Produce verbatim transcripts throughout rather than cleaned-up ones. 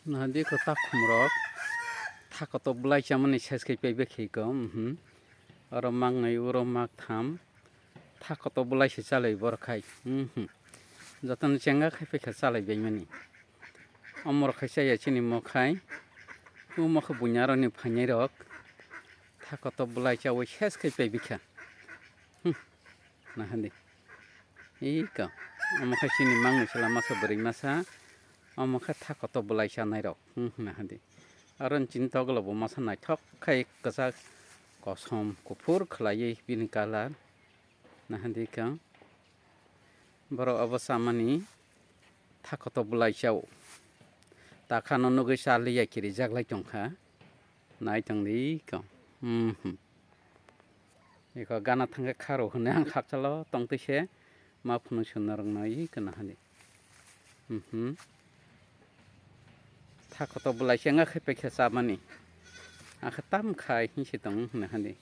Nahadi ko takhum rok thakoto bwlai chamani ses kai paibe khe ko, mhm. Oro mak nai, oro mak tham. Thakoto bwlai se chalai bor khai, mhm. Jotono chenga khai pekha chalai bai mani. Omor khai chaya chini mokhai. U mokha bunya roni phainai rok. Thakoto bwlai chawi ses kai paibe kha. Hmm. Nahadi. Iko. Omo khe chini mangni sala masa bwrwi masa. Omo khe thakoto bwlai chanai rok. Hmm, nahadi. Aro chini togolo bo masa naithok khai kwchak kosom kuphur khwlaiwi bini colour. Nahadi kang. Borok obo chamani thakoto bwlai chao. Takhano nugwi cha liya kiri jaglai tongkha. Nai tong di ko. Mhm. Iko gana thangkhe kharo hwnwi ang khakchalo tongtwi se ma phunuk swnna rwngno iko nahadi. Mhm. Thakoto bwlai se wngkha khe pekhe chamani. Akhe tam khai hinsi tong hwnwi hadi.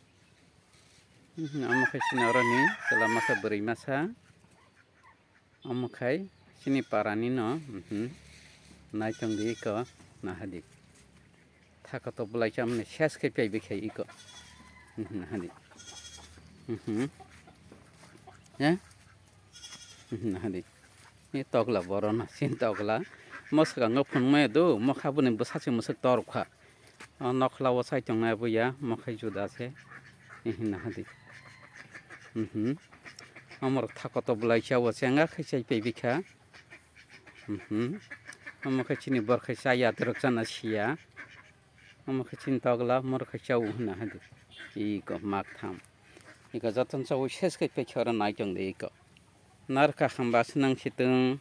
Mhm, omo khe chini oroni chwla masa bwrwi masa. Omo khai chini parani no, mhm, naitong di iko nahadi. Thakoto bwlai chamani ses khai paibi khai iko. Mhm, nahadi. Mhm. Ya? Mhm, nahadi. Ni togla boro na sin togla. Moswk ang phunukmaya do, mokha boni bwsasi mwswk torkha. O nokla o sai tongnai bo ya, mokhai juda se. Ihi nahadi. Mhm. Amor thakoto bwlai cha o chenga khai chai paibi kha. Mhm. Omo khe chini bor khai cha ya, dorok chana siya. Omo khe chini togla, mor khai cha o hwnna hadi. Iko mak tham. Iko joton cha o ses khai pai khe oro nai tong de iko. Narkha hamba swnang si tong.